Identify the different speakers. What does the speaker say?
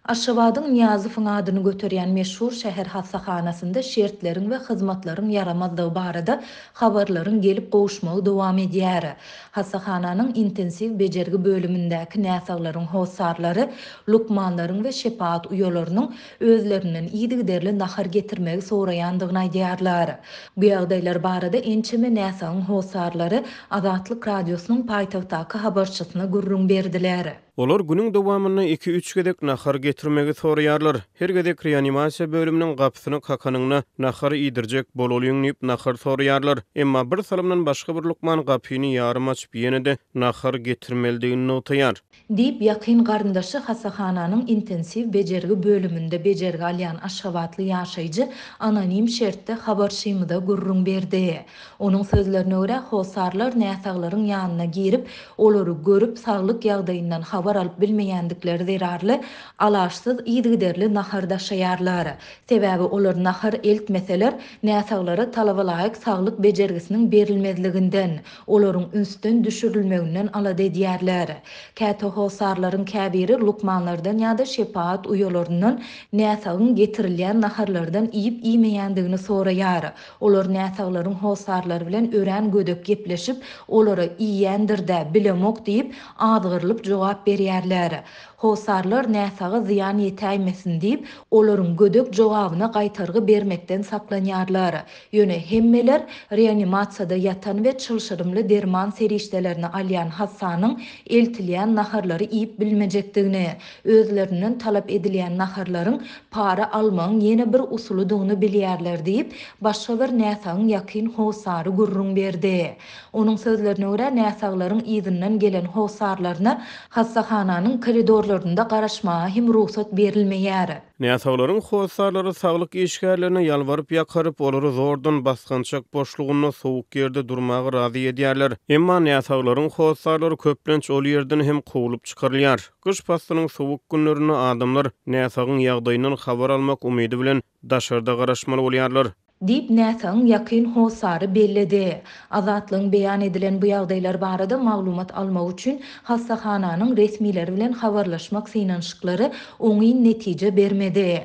Speaker 1: Aşgabadyň Nyýazowyň adyny göterýän meşhur şäher hassahanasynda şertleriň we hyzmatlaryň ýaramazdygy barada habarlaryň gelip gowuşmagy dowam edýär. Hassahananyň intensiw bejergi bölümindäki näsaglaryň hossarlary lukmanlaryň we şepagat uýalarynyň özlerinden yzygiderli nahar getirmegi soraýandygyny aýdýarlar. Bu ýagdaýlar barada ençeme näsagyň hossarlary Azatlyk Radiosynyň paýtagtdaky habarçysyna gürrüň berdiler.
Speaker 2: Olar günüň dowamynda iki-üç gezek nahar getirmegi soraýarlar. Her gezek reanimasiýa bölüminiň gapysyny kakanyňda, nahar iýdirjek bolalyň diýip nahar soraýarlar. Emma bir salymdan başga bir lukman gapyny ýarym açyp ýene-de nahar getirmelidigini nygtaýar.
Speaker 1: Diýip, ýakyn garyndaşy hassahananyň intensiw bejergi bölüminde bejergi alýan aşgabatly ýaşaýjy anonim şertde habarçymyza gürrüň berdi. Onuň sözlerine görä, hossarlar näsaglaryň ýanyna girip, olary görüp, saglyk ýagdaýyndan habar alyp bilmeýändikleri zerarly, alaçsyz yzygiderli nahar daşaýarlar. Sebäbi olar nahar eltmeseler, näsaglara talabalaýyk saglyk bejergisiniň berilmezliginden, olaryň ünsden düşürilmeginden alada edýärler. Käte hossarlaryň käbiri lukmanlardan ýa-da şepagat uýalaryndan näsagyň getirilýän naharlardan iýip-iýmeýändigini soraýar. Olar näsaglaryň hossarlary bilen örän gödek gepleşip, olara iýýändir-dä, bilemok diýip, azgyrylyp jogap berýärler. Hossarlar näsaga zyýan ýetäýmesin diýip, olaryň gödek jogabyna gaýtargy bermekden saklanýarlar. Ýöne hemmeler reanimasiýada ýatan we çylşyrymly derman serişdelerini alýan hassanyň eltilýän naharlary iýip bilmejekdigini, özlerinden talap edilýän naharlaryň para almagyň ýene bir usulydygyny bilýärler diýip, başga bir näsagyň ýakyn hossary gürrüň berdi. Onuň sözlerine görä, näsaglaryň yzyndan gelen hossarlaryna hassahananyň koridorlarynda garaşmaga hem rugsat berilmeýär.
Speaker 2: Näsaglaryň hossarlary saglyk işgärlerine ýalbaryp-ýakaryp, olary zordan basgançak boşlugynda sowuk ýerde durmaga razy edýärler. Emma näsaglaryň hossarlary köplenç ol ýerden hem kowlup çykarylýar. Gyş paslynyň sowuk günlerinde adamlar näsagyň ýagdaýyndan habar almak umydy bilen daşarda garaşmaly bolýarlar.
Speaker 1: Diýip, näsagyň ýakyn hossary belledi. Azatlygyň beýan edilen bu ýagdaýlar barada maglumat almak üçin hassahananyň resmileri bilen habarlaşmak synanyşyklary oňyn netije bermedi.